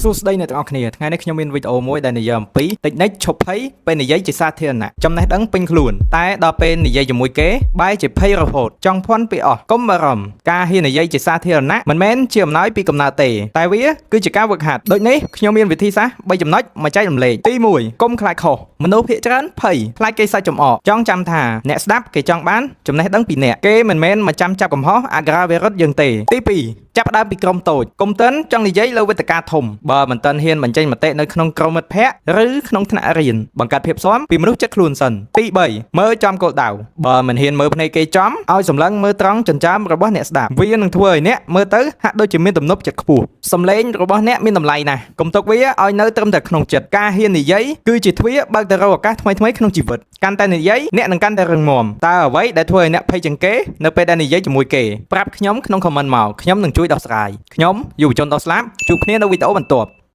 សួស្តីអ្នកទាំងអស់គ្នាថ្ងៃនេះខ្ញុំមានវីដេអូមួយដែលនិយាយអំពីtechnique ឈប់ភ័យពេលនិយាយជាសាធារណៈចំណេះដឹងពេញខ្លួនតែដល់ពេលនិយាយជាមួយគេបែរជាភ័យរហូតចង់ភ័ន្តពីអស់កុំបារម្ភការហ៊ាននិយាយជាសាធារណៈមិនមែនជាអំណោយពីកំណើតទេតែវាគឺជាការវឹកហាត់ដូចនេះខ្ញុំមានវិធីសាស្ត្រ3ចំណុចមកចែករំលែកទី1កុំខ្លាចខុសមនុស្សភាគច្រើនភ័យខ្លាចគេសាច់ចំអកចង់ចាំថាអ្នកស្ដាប់គេចង់បានចំណេះដឹងពីអ្នកគេមិនមែនមកចាំចាប់កំហុសអាក្រាវិរុទ្ធយើងទេទី2ចាប់ផ្ដើមពីក្រុមតូចកុំតិនចង់និយាយលើវេទិកាធំបើមិនតិនហ៊ានបញ្ចេញមតិនៅក្នុងក្រុមមិត្តភ័ក្តិឬក្នុងថ្នាក់រៀនបង្កើតភាពស៊ាំពីមនុស្សចិត្តខ្លួនសិនទី3មើលចំគោលដៅបើមិនហ៊ានមើលភ្នែកគេចំឲ្យសម្លឹងមើលត្រង់ចិញ្ចើមរបស់អ្នកស្ដាប់វានឹងធ្វើឲ្យអ្នកមើលទៅហាក់ដូចជាមានទំនុកចិត្តខ្ពស់សំឡេងរបស់អ្នកមានតម្លៃណាស់កុំទុកវាឲ្យនៅត្រឹមតែក្នុងចិត្តការហ៊ាននិយាយគឺជាទ្វារបើកទៅរកឱកាសថ្មីៗក្នុងជីវិតកាន់តែនិយាយអ្នកនឹងកាន់តែរឹងមាំតើអ្វីដែលធ្វើឲ្យអ្នកភ័យជាងគេនៅពេលដែលនិយាយជាមួយគេប្រាប់ខ្ញុំក្នុង comment មកខ្ញុំនឹងជួយដោះស្រាយខ្ញុំយុវជនដោះស្លាប់ជួបគ្នានៅវីដេអូបន្ទាប់។